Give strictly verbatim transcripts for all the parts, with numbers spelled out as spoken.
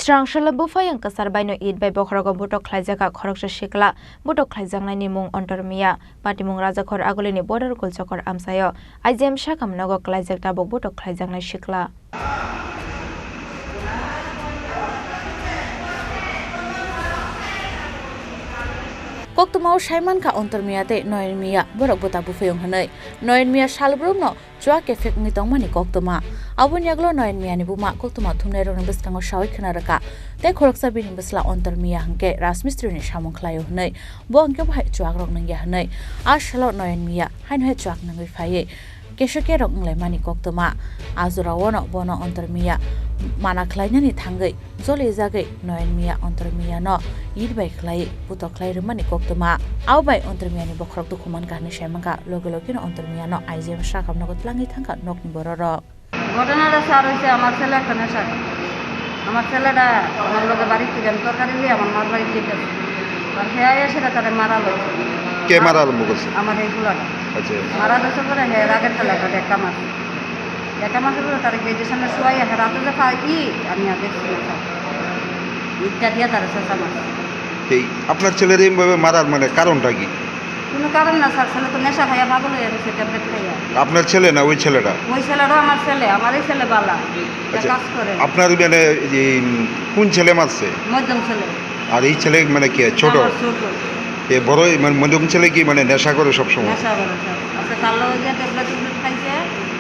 Chwrangsalo buphayung kwchar baino it bai bokhorogo butok khlaijakha khoroksa sikla. Butok khlaijaknaini mung Ontor Miya, patimung Rajakhor Agulini border Gulchakor amchaio I G M sakam nogo klaijak tabuk butok khlaijaknai sikla. Koktwmao saimankha Ontor Miya tei Noyon Miya, borok bwta buphayung hwnwi. Noyon Miya salbrumno chuak kephek wngwi tongmani koktwma. Aboni yagulo Noyon Miyani buma koktwma thumnairokni bwskango sawi khna rwkha. Tei khoroksa bini bwsla Ontor Miya hwnkhe Rajmistrini samung khlaio hwnwi, bo hwnkhe bo hai chuakrok nungya hwnwi. A salo Noyon Miya haino hai chuak nungwi phaiwi kesokerok wnglaimani koktwma. A jorao no bono Ontor Miya mana khlainani thangwi cholijagwi Noyon Miya Ontor Miyano it bai khlai putok khlai rwmani koktwma. Abo bai Ontor Miyani bokhorok dukhu mankha hwnwi sai mankha, loge logeno Ontor Miyano I G M sakam nogo twlangwi thangkha nokni bororok. ঘটনাটা স্যার হয়েছে আমার ছেলে একটা নেশা করে। আমার ছেলেটা আমার লোকের বাড়ি থেকে আমি তরকারি নিয়ে আমার মার বাড়ি যেতেছে। আর হে আইয়া সেটা তারা মারা হয়েছে। কে মারা আরম্ভ করছে? আমার এই পোলাটা। আচ্ছা। মারা যাওয়ার পরে হে রাগের ছেলে একটা ধাক্কা মারছে। ধাক্কা মারছে বলে তারা গেটের সামনে শুয়াই হে রাতে যে পাই কি আমি আর দেখছি না স্যার। ইটটা দিয়ে তারা শেষা মারছে। এই আপনার ছেলের এইভাবে মারার মানে কারণটা কি? কোনো কারণ না স্যার, ছেলে তো নেশা খাইয়া পাগল হয়ে গেছে, ট্যাবলেট খাইয়া। আপনার ছেলে না ওই ছেলেটা? ওই ছেলেটাও আমার ছেলে, আমারই ছেলে বালা। আচ্ছা, কাজ করে। আপনার মানে এই কোন ছেলে মারছে? মধ্যম ছেলে। আর এই ছেলে মানে কি ছোট? আমার ছোট। এ বড় মানে মধ্যম ছেলে কি মানে নেশা করে সব সময়? নেশা করে স্যার। আচ্ছা, কাল ওই যে ট্যাবলেট ট্যাবলেট খাইছে,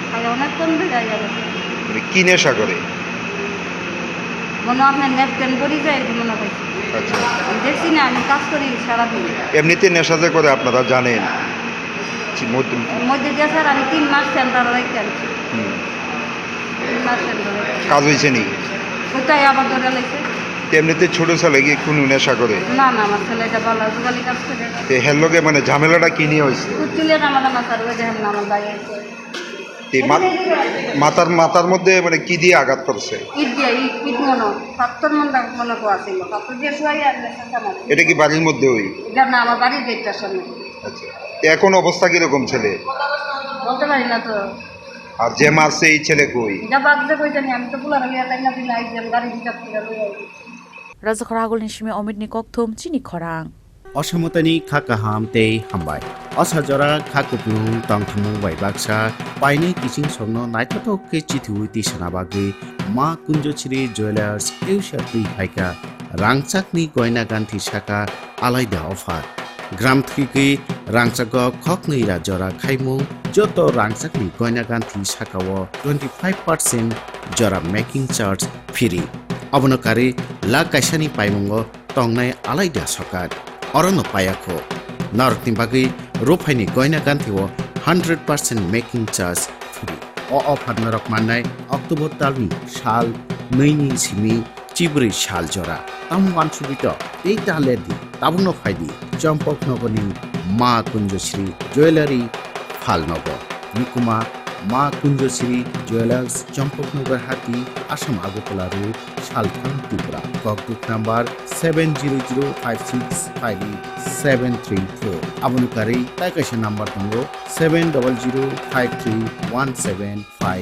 খাইয়া অনেকক্ষণ বেড়ে গেছে। মানে কি নেশা করে? মনে হয় আপনার ন্যাপকিন পরি যায়, এরকম মনে হয়। আচ্ছা। আমি দেখছি না, আমি কাজ করি সারাদিন। এমনিতে নেশা যে করে আপনারা জানেন? জি, মধ্যম। এর মধ্যে দিয়ে স্যার আমি তিন মাস সেন্টার রাখতে আনছি। হুম। তিন মাস সেন্টার রাখতে। কাজ হয়েছে নি? কোথায় আবার ধরে লাগছে? এমনিতে ছোট ছেলে কি কোনো নেশা করে? না, না, আমার ছেলে এটা ভালো জোগালি কাজ করে। তো হের লগে মানে ঝামেলাটা কি নিয়ে হয়েছে? কুচুলের আমার আমার স্যার, ওই দেখেন না, আমার ভাই আছে। এই মা-, মাথার, মাথার মধ্যে মানে কি দিয়ে আঘাত করছে? ইট দিয়ে, ইট, ইট মনে হয়। পাথর মনে হয়, মনে হয় আছিল। পাথর দিয়ে শুয়াই আর মেসেজটা মারছে। এটা কি বাড়ির মধ্যে ওই? এটা না, আমার বাড়ির গেটটার সামনে। আচ্ছা। তো এখন অবস্থা কিরকম ছেলে? বলতে পারি না তো। আর যে মারছে এই ছেলে কই? এটা বাগদে কই জানি, আমি তো পোলারে লইয়া তাই না দিলে আইছি, আমি গাড়ি রিজার্ভ করে লইয়া আইছি। Rajakhor Agulni simi Omitni kokthum chini khorang. Osamotani kha kaham tei hambai. Osa jora kha kupulung tongthumung bai baksa painai kiching songno naithothok khe chithiwi tisana bagwi Ma Kunjochri Jewellers Asia twi phaikha. Rangchakni goina ganthi saka alaida offer. Gram thwigwi rangchago khoknwi ra jora khaimung joto rangchakni goina ganthi sakao twenty five percent jora making charge free. Abono karwi lakh kaisani paimungo tongnai alaida sokat. Orono payakho. Norokni bagwi ruphaini goina ganthio hundred percent making charge free. O offer norok mannai October talni sal nwi ni simi chibrwi sal jora. Tamo wansugwi to tei ta lerdi, tabukno phaidi, Chompok nogoni Ma Kunjoshri Jewellery phal nogo. Nukuma Ma Kunjoshri Jewellers, Chompok Nagar Hati, Assam Agartala Road, Salthang, Tripura. Kokduk number seven zero zero five six five eight seven three four. Aboni karwi tai kaisa number tongo, seven double zero five three one seven five.